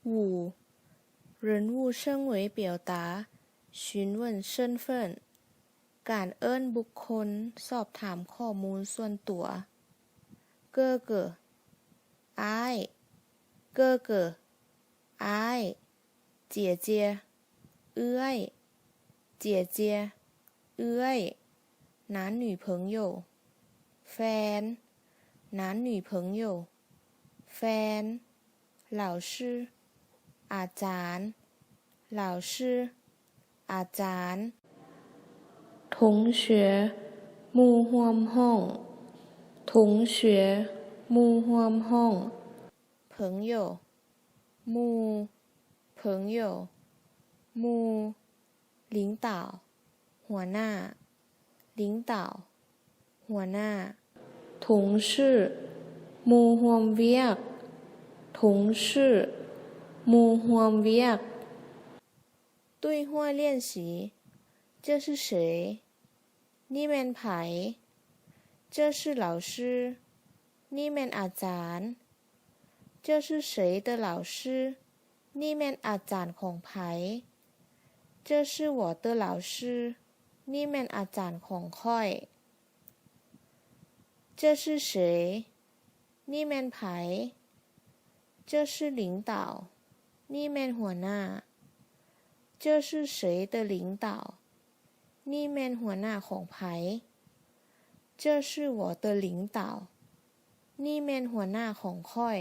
五、人物称谓表达，询问身份， ການເອີ້ນບຸກຄົນສອບຖາມຂໍ້ມູນສ່ວນຕົວ. 哥哥 ອ້າຍ. 哥哥 ອ້າຍ. 姐姐 ເອື້ອຍ. 姐姐 ເອື້ອຍ. 男女朋友 ແຟນ. 男女朋友 ແຟນ. 老师 ອາຈານ. 老师 ອາຈານ. 同学 ໝູ່ຮ່ວມຫ້ອງ. 同学 ໝູ່ຮ່ວມຫ້ອງ. 朋友 ໝູ່. 朋友 ໝູ່. 领导 ຫົວໜ້າ. 领导 ຫົວໜ້າ. 同事 ໝູ່ຮ່ວມວຽກ. 同事 ໝູ່ຮ່ວມວຽກ. 对话练习 这是谁? ນີ້ແມ່ນໃຜ? 这是老师. ນີ້ແມ່ນອາຈານ. 这是谁的老师? ນີ້ແມ່ນອາຈານຂອງໃຜ? 这是我的老师. ນີ້ແມ່ນອາຈານຂອງຂ້ອຍ. 这是谁? ນີ້ແມ່ນໃຜ? 这是领导. ນີ້ແມ່ນຫົວໜ້າ. 这是谁的领导? ນີ້ແມ່ນຫົວໜ້າຂອງໃຜ? 这是我的领导. ນີ້ແມ່ນຫົວໜ້າຂອງຂ້ອຍ.